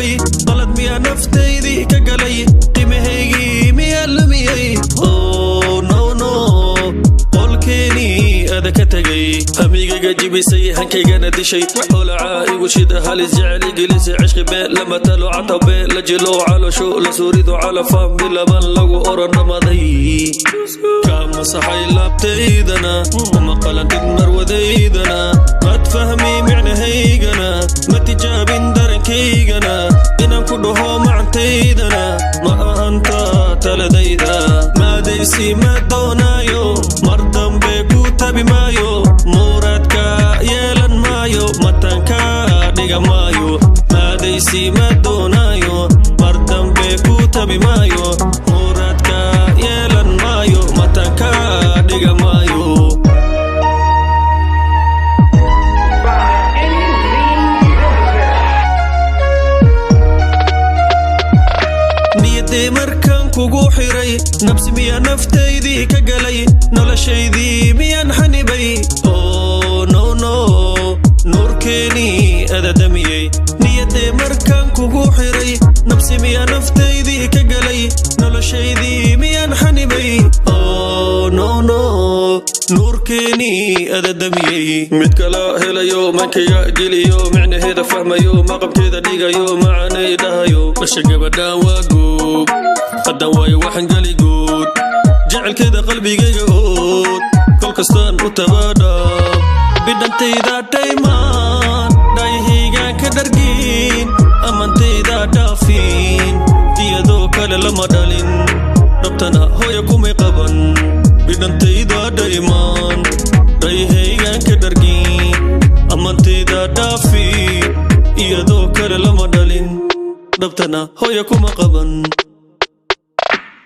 galay? Qalad miyaa naftaydii ka galay? Qiimahaygii miyaa lumiyey? Oh no no, qolkeenii ada ka tegay, hamigayga jibisay, hankaygana dishay, holaca igu shida, halis jecel igelisay, cishqi bee lama talo, catabe la jilo, calosho la suurido, calafaan bilaban lagu oran dhamaday, kaa masaxay laabtaydana, uma qalantid marwadaydana, mad fahmi micnahaygana, ma tijaabin darankaygana, inaan ku dhaho macantaydana ma ahanta taladayda. Maadaysi ma doonaayo, mar dambe ku tabi maayo, muuraadka yeelan maayo, matanka dhiga maayo. Maadaysi ma doonaayo, mar dambe ku tabi maayo, muuraadka yeelan maayo, matanka dhiga maayo. By NV Music. Niyadee markaan kugu xiray, nabsi miyaa naftaydii ka galay? Noloshaydii miyaan xanibay? Oh no no, nuurkeenii adadamiyey. Niyadee markaan kugu xiray, nabsi miyaa naftaydii ka galay? Noloshaydii miyaan xanibay? Oh no no, nuurkeenii adadamiyey. Mid kala helayo, mankayga geliyo, micnaheeda fahmayo, maqabkeeda dhigayo, macanay dhahayo. Basha gabadhaan waa goob, haddaan waayo waxaan geli guud, jecelkeeda qalbigayga ood, kol kastaan u tabaadhaab. Bidhantayda dhaymaan, dhaayahaygaan ka dhargiin, amantayda dhaafin, iyadoo kale lama dhalin, dhabtana hooya kumay qaban. Bidhantayda dhaymaan, dhaayahaygaan ka dhargiin, amantayda dhaafin, iyadoo kale lama dhalin, dhabtana hooya kuma qaban.